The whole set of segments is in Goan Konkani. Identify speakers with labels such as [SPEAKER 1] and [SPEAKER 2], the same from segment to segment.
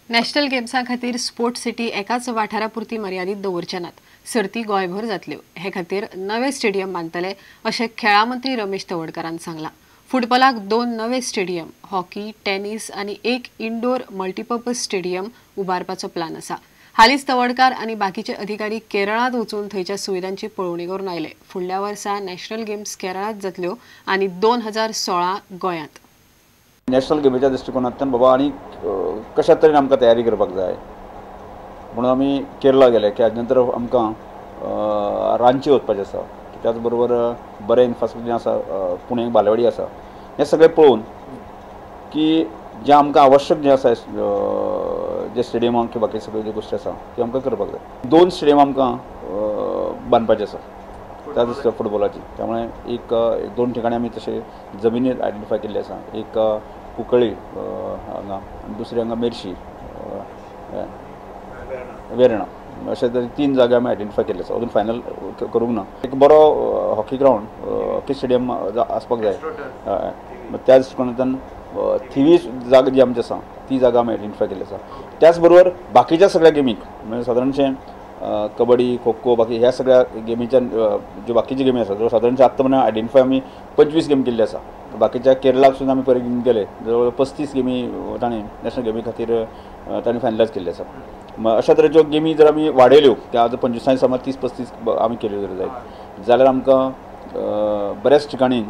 [SPEAKER 1] नॅशनल गेम्सां खातीर स्पोर्ट्स सिटी एकाच वाठारा पुरती मर्यादीत दवरचे नात, सर्ती गोंयभर जातल्यो। हे खातीर नवे स्टेडियम बांदतले अशें खेळां मंत्री रमेश तवडकारान सांगलां। फुटबॉलाक 2 नवे स्टेडियम, हॉकी, टेनिस आनी एक इंडोर मल्टीपर्पज स्टेडियम उबारपाचो प्लान आसा। हालींच तवडकार आनी बाकीचे अधिकारी केरळांत वचून थंयच्या सुविधांची पळोवणी करून आयले। फुडल्या वर्सा नॅशनल गेम्स केरळांत जातल्यो आनी 2016 गोंयांत।
[SPEAKER 2] नॅशनल गेमीच्या दृश्टिकोनांतल्यान बाबा आनी कशा तरेन आमकां तयारी करपाक जाय म्हणून आमी केरला गेले की हाजे नंतर आमकां रांची वचपाचें आसा, त्याच बरोबर बरें इन्फ्रास्ट्रक्चर आसा, पुणे बालेवाडी आसा, हें सगळें पळोवन की जें आमकां आवश्यक जें आसा जे स्टेडियमां किंवा बाकी सगळ्यो ज्यो गोश्टी आसा त्यो आमकां करपाक जाय। 2 स्टेडियम आमकां बांदपाचे आसा त्याच फुटबॉलाची, त्यामुळे एक 2 ठिकाणी आमी तशे जमिनीर आयडेंटिफाय केल्ले आसा, एक कुंकळी हांगा आनी दुसरी हांगा मेर्शी वेर्णा, अशे तरेन 3 जागे आमी आयडेंटिफाय केल्ले आसा। अजून फायनल करूंक ना। एक बरो हॉकी ग्रावंड, हॉकी स्टेडियम आसपाक जाय, त्या दृश्टिकोनांतल्यान थिवी जागा जी आमची आसा ती जागा आमी आयडेंटिफाय केल्ली आसा। त्याच बरोबर बाकीच्या सगळ्या गेमीक म्हणजे सादारणशें कबड्डी, खो खो, बाकी ह्या सगळ्या गेमीच्या ज्यो बाकीच्यो गेमी आसा ज्यो सादारणशें आत्तां म्हणल्यार आयडेंटिफाय आमी 25 गेम केल्ली आसा। बाकीच्या केरळाक सुद्दां आमी पळय गेले जवळ 35 गेमी ताणें नॅशनल गेमी खातीर ताणें फायनलायज केल्ली आसा। अशा तरेच्यो गेमी जर आमी वाडयल्यो त्या आतां 25 समज 30-35 आमी केल्यो जर जायत जाल्यार आमकां बऱ्याच ठिकाणी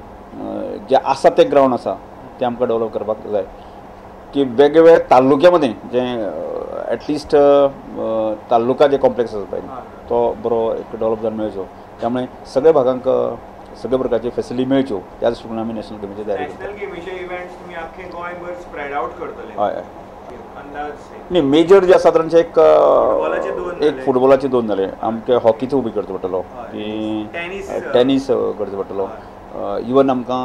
[SPEAKER 2] जे आसा ते ग्रावंड आसा ते आमकां डेवलप करपाक जाय की वेगवेगळ्या तालुक्या मदें जें एटलिस्ट तालुका जे कॉम्प्लेक्स आसा पळय तो बरो एक डेवलप जावन मेळचो, त्यामुळे सगळ्या भागांक सगळ्या प्रकारची फेसिलिटी मेळच्यो त्या दृश्टिकोनान आमी नॅशनल गेमीची तयारी करतात।
[SPEAKER 3] नॅशनल गेमीचे इव्हेंट्स तुमी आख्खे गोंयभर स्प्रेड आउट करतले?
[SPEAKER 2] हय हय, न्ही मेजर जे आसा तांचे एक एक फुटबॉलाचे 2 जाले, आमकां हॉकीचो उबी करचो पडटलो, की टेनीस करचो पडटलो, इवन आमकां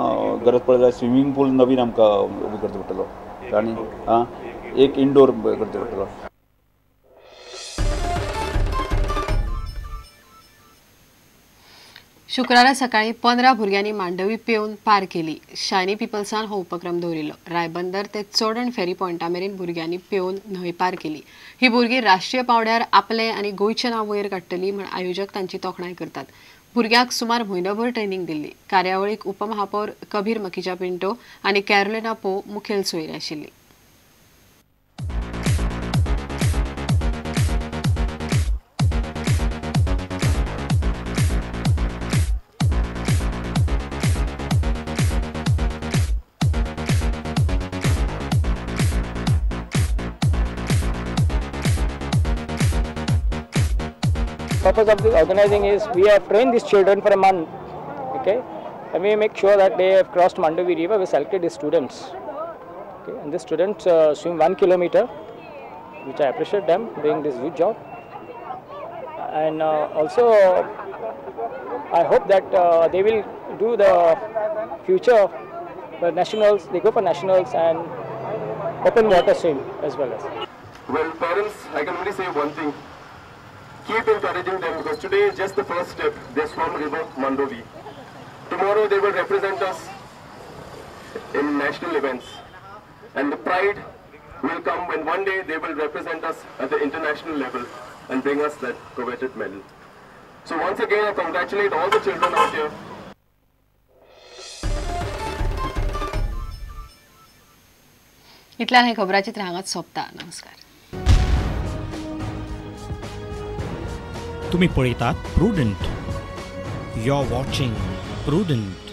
[SPEAKER 2] गरज पडली जाल्यार स्विमींग पूल नवीन आमकां उबी करचो पडटलो आनी एक इंडोर करचो पडटलो।
[SPEAKER 1] शुक्रारा सकाळी 15 भुरग्यांनी मांडवी पेवन पार केली। शायनी पिपल्सान हो उपक्रम दवरिल्लो। रायबंदर ते चोडण फेरी पॉयंटा मेरेन भुरग्यांनी पेवन न्हंय पार केली। ही भुरगीं राष्ट्रीय पांवड्यार आपलें आनी गोंयचें नांव वयर काडटली म्हण आयोजक तांची तोखणाय करतात। भुरग्यांक सुमार म्हयनोभर ट्रेनिंग दिल्ली। कार्यावळीक उपमहापौर कबीर मखिजा पिंटो आनी कॅरोलिना पो मुखेल सोयरे आशिल्ली।
[SPEAKER 4] Purpose of this organizing is we have trained these children for a month, okay, and we make sure that they have crossed Mandovi River. We selected the students, okay, and the students swim 1 kilometer, which I appreciate them doing this good job. And also I hope that they will do the future the nationals. They go for nationals and open water swim as well as.
[SPEAKER 5] Well, parents, I can only say one thing. Keep encouraging them, because today is just the first step. They swam river Mandovi. Tomorrow they will represent us in national events. And the pride will come when one day they will represent us at the international level and bring us that coveted medal. So once again, I congratulate all the children out here.
[SPEAKER 1] इतल्यान हे खबराचित्र हांगाच सोंपता. नमस्कार.
[SPEAKER 6] तुम्ही पळयतात Prudent. You are watching Prudent.